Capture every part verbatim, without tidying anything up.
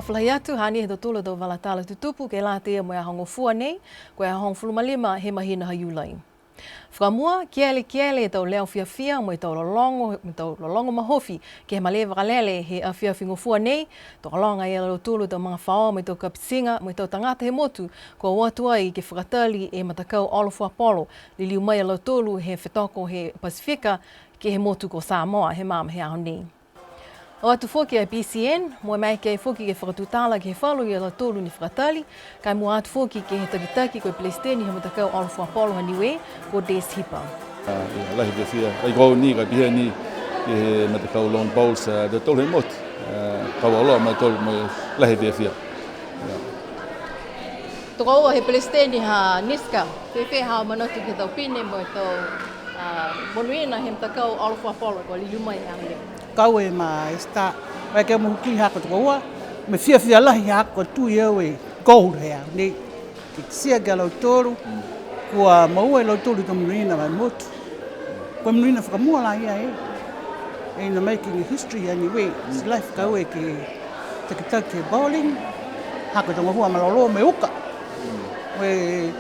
Folahi atu, hanei e tau tala, tau vala tala tutupu ke lata ia mo e aho Gofua nei, ko e aho hogofulu ma lima he mahina ha Iulai. Fakamua, kiele kiele e tau leo fiafia mo e tau lologo, mo e tau lologo mahofi ke he malē vakalele he afiafi Gofua nei. Tokologa e lautolu tau magafaoa mo e tau kapitiga mo e tau tagata he motu, kua o atu ai ke fakatali e matakau olo fuapolo, liliu mai a lautolu he fetoko he Pasifika ke he motu ko Samoa he magaaho he aho nei. O atu foki a BCN, mo e maeke foki ke fakatutala ke he falu ia lautolu ne fakatali, ka e mua atu foki ke he takitaki ko e Pelesiteni he matakau olo fuapolo ha Niue, ko Des Hipa. A, ia, lahi e fiafia, ai ko au ni ka e pihia ni ke he matakau lawn bowls, a, ha tautolu he motu, a, kau auloa ma tautolu mo e lahi e fiafia. Ia. Tokoua he Pelesiteni ha NISCA, fēfē haau manatu ke he tau pine mo e tau, a, monuina he matakau olo fuapolo kua liliu mai he aho nei? Kau e ma Esther, maeke mo e hukui haaku tokoua, mo e fiafia lahi haaku a tui au e gold he aho nei. Ke kitia ki a lautolu, kua moua e lautolu e tau monuina ma e motu. Ko e monuina fakamua la ia e. E na making history ha Niue, ti lahi fakaaue ke takitaki e bowling, haaku a tau gahua malolō mo e uka. Mo e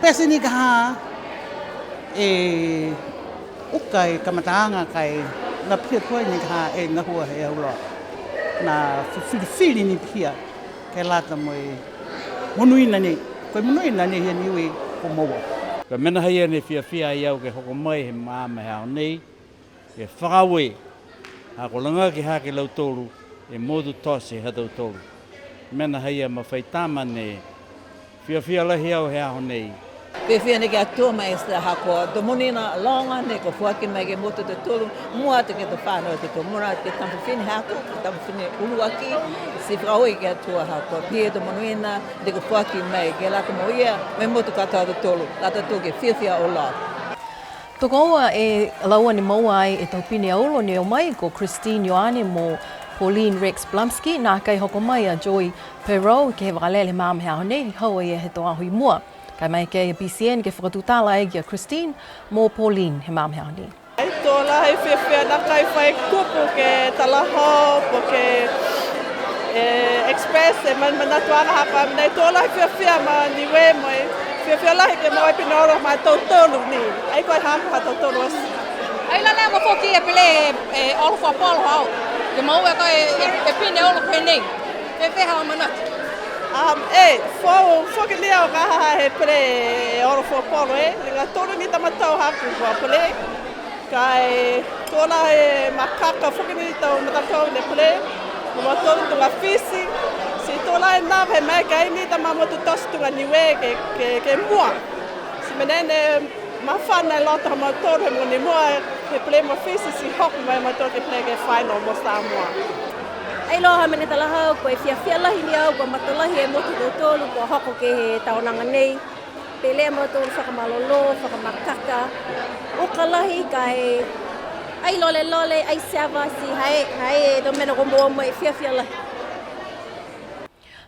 pete ni ka ha, e uka e kamataaga ka e na pihia tuai ni ka ha e gahua he auloa. Na fifilifili ni pihia ke lata mo e monuina nei. Ko e monuina nei ha Niue kua moua. Ko e mena haia ne fiafia ai au ke hoko mai he magaaho he aho nei, ke fakaaue, ha kua lagaki hake e lautolu e motu tote ha tautolu. Mena haia ma fai tama ne fiafia lahi au he aho nei. Fiafia ni ke he Atua ma Esther ha ko e tau monuina loga ne kua foaki mai ke he motu ha tautolu, mua atu ke he tau fanau ha tautolu, mua atu ke he tama fifine haaku, ke he tama fifine uluaki, ti fakaaue ke he Atua ha kua pihia e tau monuina ne kua foaki mai ke lata mo ia, mo e motu katoa ha tautolu, lata tautolu ke fiafia auloa. Tokoua e laua ne moua ai e tau pine aulo ne o mai ko Christine Ioane mo Pauline Rex Blumsky, nākai hoko mai a Joy Perreault ke he vakalele he magaaho he aho nei, hau a ia he tau aho i mua. Ka e maeke a BCN ke fakatutala ai ki a Christine mo Pauline he magaaho he aho nei. Ai to lahi e fiafia, nākai fai kupu ke talahau po ke, e, express e man-, manatuaga ha ko e mena, ai to lahi e fiafia ma Niue mo e fiafia lahi ke moua e pine olo ma tautolu ni. Ai ko e haaku ha tautolu oti. Ai la lea mo foki e pele e, e olo fuapolo hau. Ke moua e, e, e pine olo pehē nei. Fēfē haau manatu? Um, e, foou foki ni au ka ha he pele e olo fuapolo e. Liga tolu ni tau matau haaku kua pele. Ka e to lahi e makaka foki ni tau matakau ne pele, mo e mautolu tuga Fisi, ti to lahi e nava he maeke ai ni tau motu tote tuga Niue ke, ke, ke mua. Ti mena ne mafana e loto ha mautolu he mogo ne mua, he pele mo Fisi, ti hoko mai a mautolu ke pele ke final mo Samoa. Ai loa ha mena talahau, ko e fiafia lahi ni au, kua matalahi e motu ha tautolu, kua hoko ke he taonaga nei. Pele a mautolu fakamalolō, fakamakaka, uka lahi ka e ai lolelole, ai seava, ti ha e, ha e tau mena kua moua mai, fiafia lahi.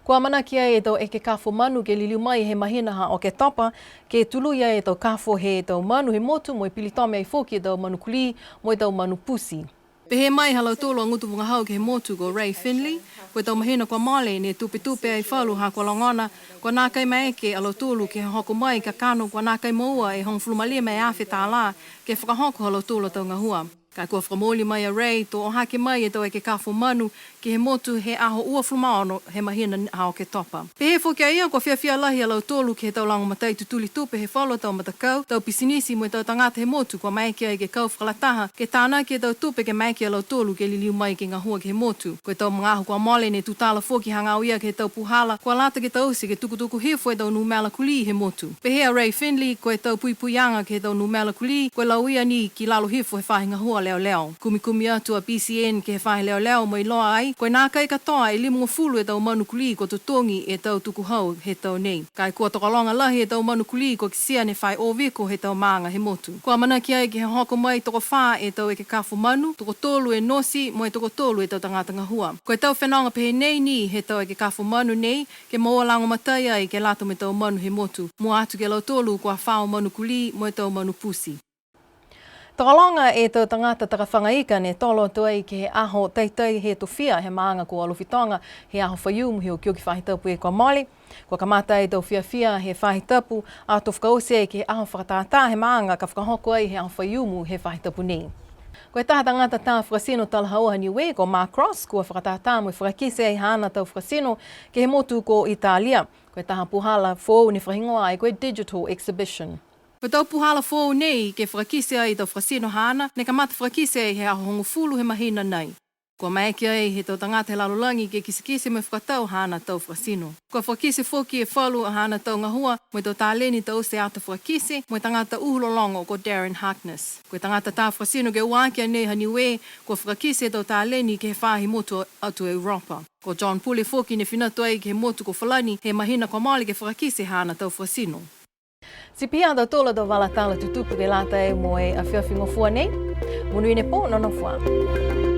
Kua amanaki ai e tau ekekafo manu ke liliu mai he mahina ha Oketopa, ke tului ai e tau kafo he tau manu he motu mo e pilitome ai foki e tau manu kulī mo e tau manu pusi. Pehē mai ha lautolu a gutu vagahau ke he motu ko Ray Finley, ko e tau mahina kua mole ne tupetupe ai falu ha kua logona, kua nākai maeke a lautolu ke hoko mai kakano, kua nākai moua e hogofulu ma lima e afe tālā ke fakahoko ha lautolu a tau gahua. Ka kua fakamooli mai a Ray, to o hake mai e tau ekekafo manu ke he motu he aho uafulu ma ono he mahina ha Oketopa. Pehē foki a ia, kua fiafia lahi a lautolu ke he tau lagomatai tutuli tupe he falu a tau matakau, tau pisinisi mo e tau tagata he motu kua maeke ai ke kau fakalataha, ke tānaki e tau tupe ke maeke a lautolu ke liliu mai ke gahua ke he motu. Ko e tau magaaho kua mole ne tutala foki hagaao ia ke he tau puhala, kua lata ke taute ke tukutuku hifo e tau numela kulī he motu. Pehē a Ray Finley, ko e tau puipuiaga ke he tau numela kulī, ko e lauia ni ki lalo hifo he faahi gahua leoleo. Kumikumi atu a BCN ke he faahi leoleo mo e iloa ai, ko e nākai katoa e limagofulu e tau manu kulī kua totogi e tau tukuhau he tau nei. Ka e kua tokologa lahi e tau manu kulī kua kitia ne fai o viko he tau maaga he motu. Kua amanaki ai ke he hoko mai tokofā e tau ekekafo manu, tokotolu e nosi, mo e tokotolu e tau tagata gahua. Ko e tau fenoga pehē nei ni he tau ekekafo manu nei, ke moua lagomatai ai ke lata mo e tau manu he motu. Mua atu ki a lautolu kua fao manu kulī mo e tau manu pusi. Tokologa e tau tagata takafaga ika ne tolo atu ai ke he aho taitai he tofia he maaga ko Alofi Toga he aho Faiumu he okioki faahi tapu kua mole. Kua kamata e tau fiafia he faahi tapu, ato fakaoti ai ke he aho fakatātā he maaga ka fakahoko ai he aho Faiumu he faahi tapu nei. Ko e taha tagata tā fakatino talahaua ha Niue ko Mark Cross kua fakatātā mo e fakakite ai haana tau fakatino ke he motu ko Italia. Ko e taha puhala foou ne fakahigoa ai ko e Digital Exhibition. Ko e tau puhala foou nei ke fakakite ai e tau fakatino haana, ne kamata fakakite ai he aho hogofulu he mahina nei. Kua maeke ai he tau tagata he lalolagi ke kitekite mo e fakatau haana tau fakatino. Kua fakakite foki e falu a haana tau gahua mo e tau taleni taute ata fakakite mo e tagata uhu lologo ko Darren Harkness. Ko e tagata tā fakatino ke ua aki a nei ha Niue, kua fakakite e tau taleni ke he faahi motu Atu Europa. Ko John Pule foki ne fina atu ai ke he motu ko Falani he mahina kua mole ke fakakite haana tau fakatino. Ti pihia ha tautolu a tau vala tala tutupu ke lata mo e afiafi Gofua nei. Monuina e pō, nonofo ā.